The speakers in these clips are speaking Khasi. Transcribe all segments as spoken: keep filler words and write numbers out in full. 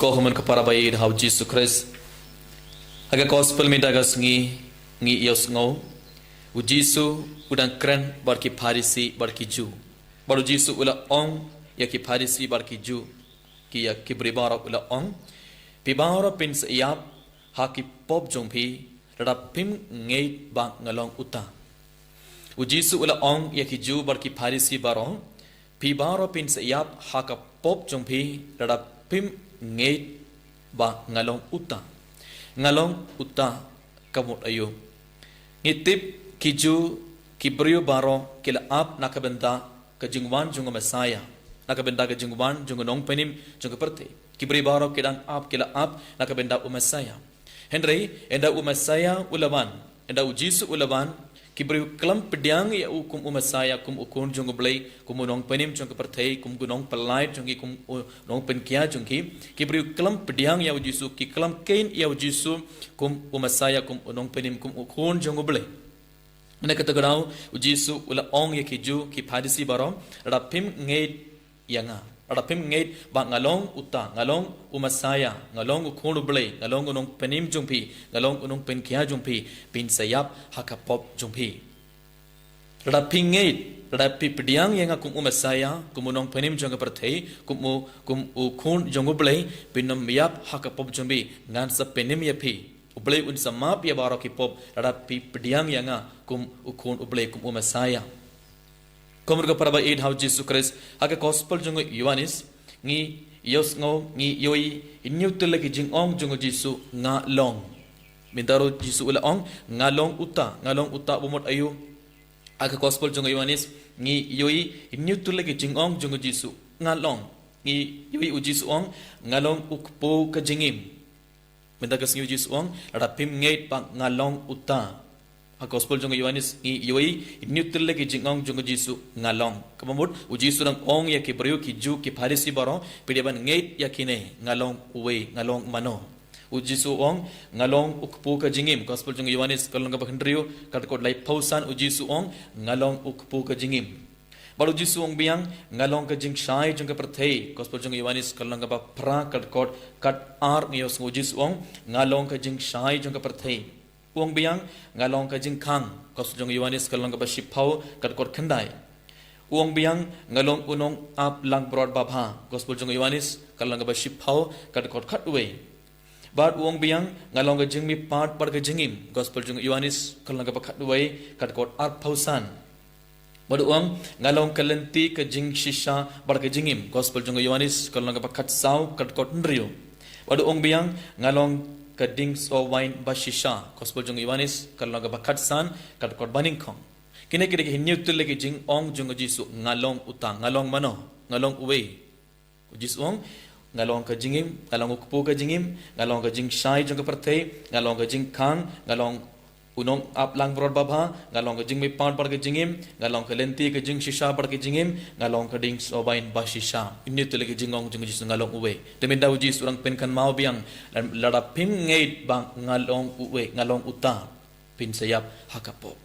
Ko khmon ko para ba ïeit ha u Jisu Khrist. Ha ka gospel mynta ka sngi ngi ïohsngew u Jisu u dang kren bad ki Pharisi bad ki Ju. Bad u Jisu u la ong ïa ki Pharisi bad ki Ju, ki ïa ki briew baroh u la ong, phi baroh phin sa ïap ha ki pop jong phi, lada phim ngeit ba nga long uta. U Jisu u la ong ïa ki Ju bad ki Pharisi baroh, phi baroh phin sa ïap ha ka pop jong phi, lada phim ngeit ba nga long uta. Nga long uta ka mut aïu? Ngi tip ki Ju, ki briew baroh ki la ap na ka bynta ka jingwan jong u Messiah, na ka bynta ka jingwan jong u Nongpynim jong ka pyrthei. Ki briew baroh ki dang ap, ki la ap na ka bynta u Messiah. Hynrei ynda u Messiah u la wan, ynda u Jisu u la wan, ki briew khlem pdiang ïa u kum u Messiah, kum u Khun jong u Blei, kum u Nongpynim jong ka pyrthei, kum u Nongpyllait jong ki, kum u Nongpynkhia jong ki. Ki briew khlem pdiang ïa u Jisu, ki khlem kheiñ ïa u Jisu kum u Messiah, kum u Nongpynim, kum u Khun jong u Blei. Ynda kata ka daw u Jisu u la ong ïa ki Ju, ki Pharisi baroh, lada phim ngeit ïa nga, lada phim ngeit ba nga long uta, nga long u Messiah, nga long u Khun u Blei, nga long u Nongpynim jong phi, nga long u Nongpynkhia jong phi, phin sa ïap ha ka pop jong phi. Lada phi ngeit, lada phi pdiang ïa nga kum u Messiah, kum u Nongpynim jong ka pyrthei, kum u, kum u Khun jong u Blei, phin ym ïap ha ka pop jong phi, ngan sa pynim ïa phi. U Blei un sa map ïa baroh ki pop lada phi pdiang ïa nga kum u Khun u Blei, kum u Messiah. Ko mut ko para ba ïeit ha u Jisu Khrist, ha ka gospel jong u Ïoannis ngi ïohsngew, ngi ïohi hynñiew tylli ki jingong jong u Jisu, nga long. Mynta ruh u Jisu u la ong nga long uta, nga long uta ba mut aïu? Ha ka gospel jong u Ïoannis ngi ïohi hynñiew tylli ki jingong jong u Jisu, nga long. Ngi ïohi u Jisu u ong nga long u kpu ka jingim. Mynta ka sngi u Jisu u ong, lada phim ngeit ba nga long uta. Ha gospel jong u Ïoannis ngi ïohi hynñiew tylli ki jingong jong u Jisu, nga long. Kaba mut u Jisu u dang ong ïa ki briew, ki Ju, ki Pharisi baroh, phi dei ban ngeit ïa kine, nga long uwei, nga long mano. U Jisu u ong nga long u kpu ka jingim. Gospel jong u Ïoannis ka lynnong kaba hynriew, ka dkhot laiphew san, u Jisu u ong nga long u kpu ka jingim. Bad u Jisu u ong biang nga long ka jingshai jong ka pyrthei. Gospel jong u Ïoannis ka lynnong kaba phra, ka dkhot khatar, ngi ïohsngew u Jisu u ong nga long ka jingshai jong ka pyrthei. U ong biang nga long ka jingkhang. Gospel jong u Ïoannis ka lynnong kaba shiphew, ka dkhot khyndai. U ong biang nga long u nongap langbrot babha. Gospel jong u Ïoannis ka lynnong kaba shiphew, ka dkhot khatwei. Bad u ong biang nga long ka jingmihpat bad ka jingim. Gospel jong u Ïoannis ka lynnong kaba khatwei, ka dkhot arphew san. Bad u ong nga long ka lynti ka jingshisha bad ka jingim. Gospel jong u Ïoannis ka lynnong kaba khatsaw, ka dkhot hynriew. Bad u ong biang nga long ka diengsohwain bashisha. Gospel jong u Ïoannis ka lynnong kaba khatsan, ka dkhot banyngkong. Kine ki dei ki hynñiew tylli ki jingong jong u Jisu, nga long uta, nga long mano, nga long uwei. U Jisu u ong nga long ka jingim, nga long u kpu ka jingim, nga long ka jingshai jong ka pyrthei, nga long ka jingkhang, nga long u nongap langbrot babha, nga long ka jingmihpat bad ka jingim, nga long ka lynti ka jingshisha bad ka jingim, nga long ka diengsohwain bashisha. Hynñiew tylli ki jingong jong u Jisu, nga long uwei. Te mynta u Jisu u dang pynkynmaw biang, lada phim ngeit ba nga long uwei, nga long uta, phin sa ïap ha ka pop.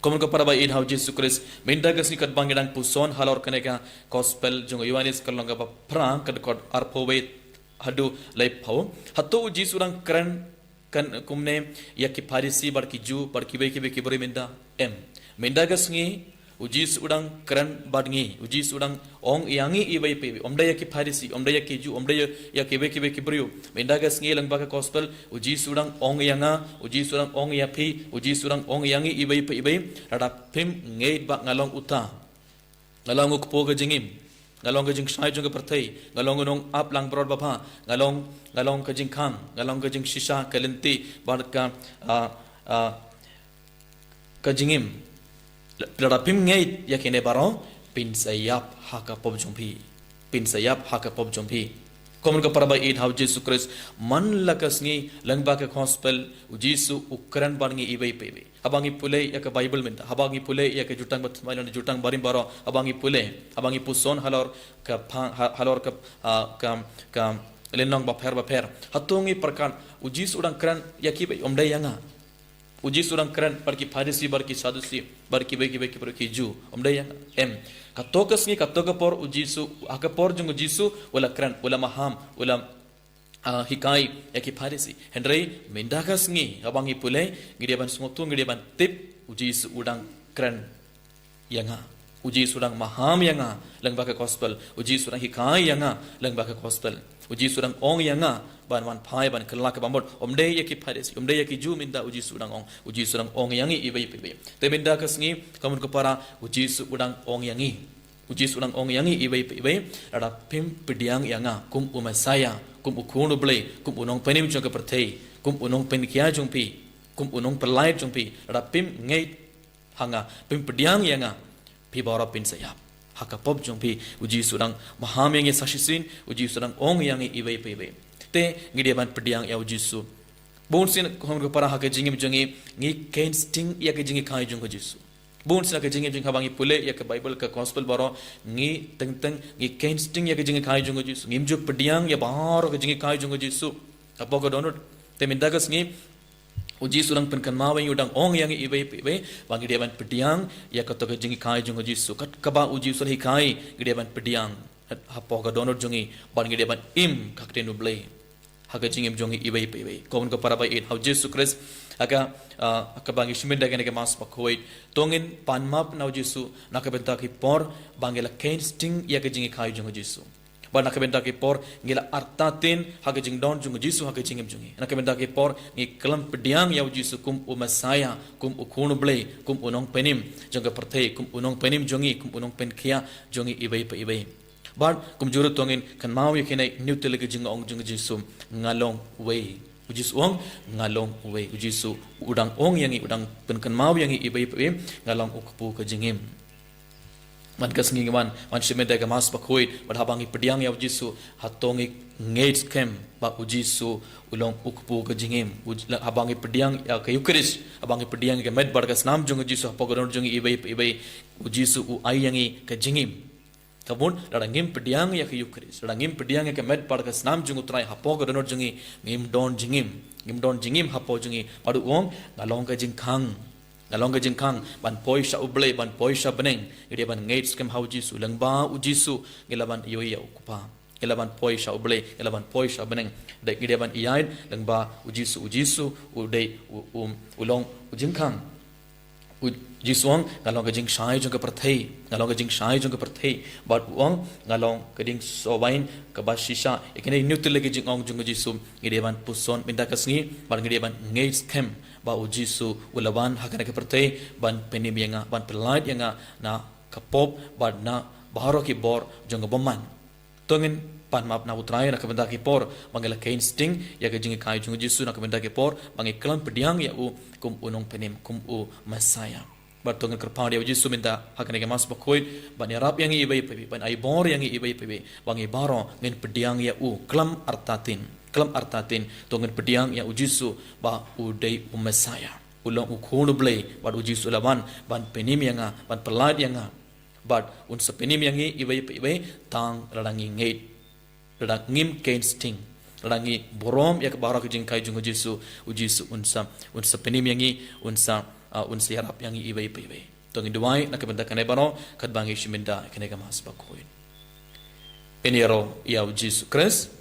Ko mut ko para ba ïeit ha u Jisu Khrist, mynta ka sngi katba ngi dang puson halor kane ka gospel jong u Ïoannis ka lynnong kaba phra, ka dkhot arphew wei haduh laiphew, hato u Jisu u dang kren kumne ïa ki Pharisi bad ki Ju bad kiwei kiwei ki briew mynta? Em. Mynta ka sngi u Jisu u dang kren bad ngi, u Jisu u dang ong ïa ngi iwei pa iwei. Ym dei ïa ki Pharisi, ym dei ïa ki Ju, ym dei ïa kiwei kiwei ki briew. Mynta ka sngi lyngba ka gospel u Jisu u dang ong ïa nga, u Jisu u dang ong ïa phi, u Jisu u dang ong ïa ngi iwei pa iwei. Lada phim ngeit ba nga long uta, nga long u kpu ka jingim, nga long ka jingshai jong ka pyrthei, nga long u nongap langbrot babha, nga long, nga long ka jingkhang, nga long ka jingshisha, ka lynti bad ka, ah, ah, ka jingim. Lada phim ngeit ïa kine baroh, phin sa ïap ha ka pop jong phi. Phin sa ïap ha ka pop jong phi. Ko mut ko para ba ïeit ha u Jisu Khrist, man la ka sngi lyngba ka gospel u Jisu u kren bad ngi iwei pa iwei. Haba ngi pule ïa ka Baibl mynta, haba ngi pule ïa ka Jutang Bathymmai lane Jutang Barim baroh, haba ngi pule, haba ngi puson halor ka pha-, ha-, halor ka, ah, ka, ka lynnong bapher bapher, hato ngi pyrkhat u Jisu u dang kren ïa kiwei? Ym dei ïa nga. U Jisu u dang kren bad ki Pharisi bad ki Sadusi bad kiwei kiwei ki briew ki Ju. Ym dei ïa nga. Em. Kato ka sngi, kato ka por u Jisu, ha ka por jong u Jisu u la kren, u la maham, u la ah, hikai ïa ki Pharisi. Hynrei mynta ka sngi, haba ngi pule, ngi dei ban sngewthuh, ngi dei ban tip, u Jisu u dang kren ïa nga. U Jisu u dang maham ïa nga lyngba ka gospel. U Jisu u dang hikai ïa nga lyngba ka gospel. U Jisu u dang ong ïa nga ban wan phai, ban kylla ka bamut. Ym dei ïa ki Pharisi, ym dei ïa ki Jiw mynta u Jisu u dang ong. U Jisu u dang ong ïa ngi iwei pa iwei. Te mynta ka sngi, ka mon ka para, u Jisu u dang ong ïa ngi. U Jisu u dang ong ïa ngi iwei pa iwei, lada phim pdiang ïa nga kum u Messiah, kum u Khun u Blei, kum u Nongpynim jong ka pyrthei, kum u Nongpynkhia jong phi, kum u Nongpynlait jong phi, lada phim ngeit ha nga, phim pdiang ïa nga, phi baroh phin sa ïap. Ha ka pop jong phi, u Jisu u dang maham ïa ngi sa shisien, u Jisu u dang ong ïa ngi iwei pa iwei. Te ngi dei ban pdiang ïa u Jisu. Bun sien, ka mon ka para, ha ka jingim jong ngi, ngi khein sting ïa ka jinghikai jong ka Jisu. Bun sien ha ka jingim jong ngi, haba ngi pule ïa ka Baibl, ka gospel baroh, ngi teng teng, ngi khein sting ïa ka jinghikai jong ka Jisu. Ngim ju pdiang ïa baroh ka jinghikai jong ka Jisu hapoh ka dohnud. Te mynta ka sngi, u Jisu u dang pynkynmaw ïa ngi, u dang ong ïa ngi iwei pa iwei, ba ngi dei ban pdiang ïa kato ka jinghikai jong ka Jisu. Kat kaba u Jisu u la hikai, ngi dei ban pdiang hapoh ka dohnud jong ngi, bad ngi dei ban im ha ka ktien u Blei ha ka jingim jong ngi iwei pa iwei. Ka mon ka para ba ïeit ha u Jisu Khrist, ha ka, ah, ha kaba ngi shim da kane ka Mass Bakhuid, to ngin pan map na u Jisu na ka bynta ki por ba ngi la khein sting ïa ka jinghikai jong u Jisu. Bad na ka bynta ki por ngi la artatien ha ka jingdon jong u Jisu ha ka jingim jong ngi. Na ka bynta ki por ngi khlem pdiang ïa u Jisu kum u Messiah, kum u Khun u Blei, kum u Nongpynim jong ka pyrthei, kum u Nongpynim jong ngi, kum u Nongpynkhia jong ngi iwei pa iwei. Bad kumjuh ruh to ngin kynmaw ïa kine hynñiew tylli ki jingong jong u Jisu, nga long uwei. U Jisu u ong, nga long uwei. U Jisu u dang ong ïa ngi, u dang pynkynmaw ïa ngi iwei pa iwei, nga long u kpu ka jingim. Man ka sngi ngi wan, wan shim da ka Mass Bakhuid, bad haba ngi pdiang ïa u Jisu, hato ngi ngeit skhem ba u Jisu u long u kpu ka jingim. U, haba ngi pdiang ïa ka Eucharist, haba ngi pdiang ïa ka met bad ka snam jong u Jisu hapoh ka dohnud jong ngi iwei pa iwei, u Jisu u ai ïa ngi ka jingim. Ka bun, lada ngim pdiang ïa ka Eucharist, lada ngim pdiang ïa ka met bad ka snam jong u Trai hapoh ka dohnud jong ngi, ngim don jingim, ngim don jingim hapoh jong ngi. Bad u ong, nga long ka jingkhang. Nga long ka jingkhang ban poi sha u Blei, ban poi sha bneng. Ngi dei ban ngeit skhem ha u Jisu, lyngba u Jisu ngi lah ban ïohi ïa u Kpa. Ngi lah ban poi sha u Blei, ngi lah ban poi sha bneng. Dei, ngi dei ban ïaid lyngba u Jisu, u Jisu u dei u, u, u long u jingkhang. U Jisu u ong, nga long ka jingshai jong ka pyrthei, nga long ka jingshai jong ka pyrthei. Bad u ong, nga long ka dieng soh wain kaba shisha. Ïa kine hynñiew tylli ki jingong jong u Jisu ngi dei ban puson mynta ka sngi, bad ngi dei ban ngeit skhem ba u Jisu u la wan ha kane ka pyrthei ban pynim ïa nga, ban pyllait ïa nga na ka pop bad na baroh ki bor jong ka bymman. To ngin pan map na u Trai na ka bynta ki por ba ngi la khein sting ïa ka jinghikai jong u Jisu, na ka bynta ki por ba ngi khlem pdiang ïa u kum u Nongpynim, kum u Messiah. Bad to ngin kyrpad ïa u Jisu mynta ha kane ka Mass Bakhuid ban ïarap ïa ngi iwei pa iwei, ban ai bor ïa ngi iwei pa iwei, ba ngi baroh ngin pdiang ïa u khlem artatien, khlem artatien. To ngin pdiang ïa u Jisu ba u dei u Messiah, u long u Khun u Blei, bad u Jisu u la wan ban pynim ïa nga, ban pyllait ïa nga. Bad un sa pynim ïa ngi iwei pa iwei tang lada ngi ngeit, lada ngim khein sting, lada ngi burom ïa ka baroh ka jinghikai jong u Jisu, u Jisu un sa, un sa pynim ïa ngi, un sa, ah, un sa ïarap ïa ngi iwei pa iwei. To ngin duwai na ka bynta kane baroh katba ngi shim da kane ka Mass Bakhuid. Ngin ïaroh ïa u Jisu Khrist.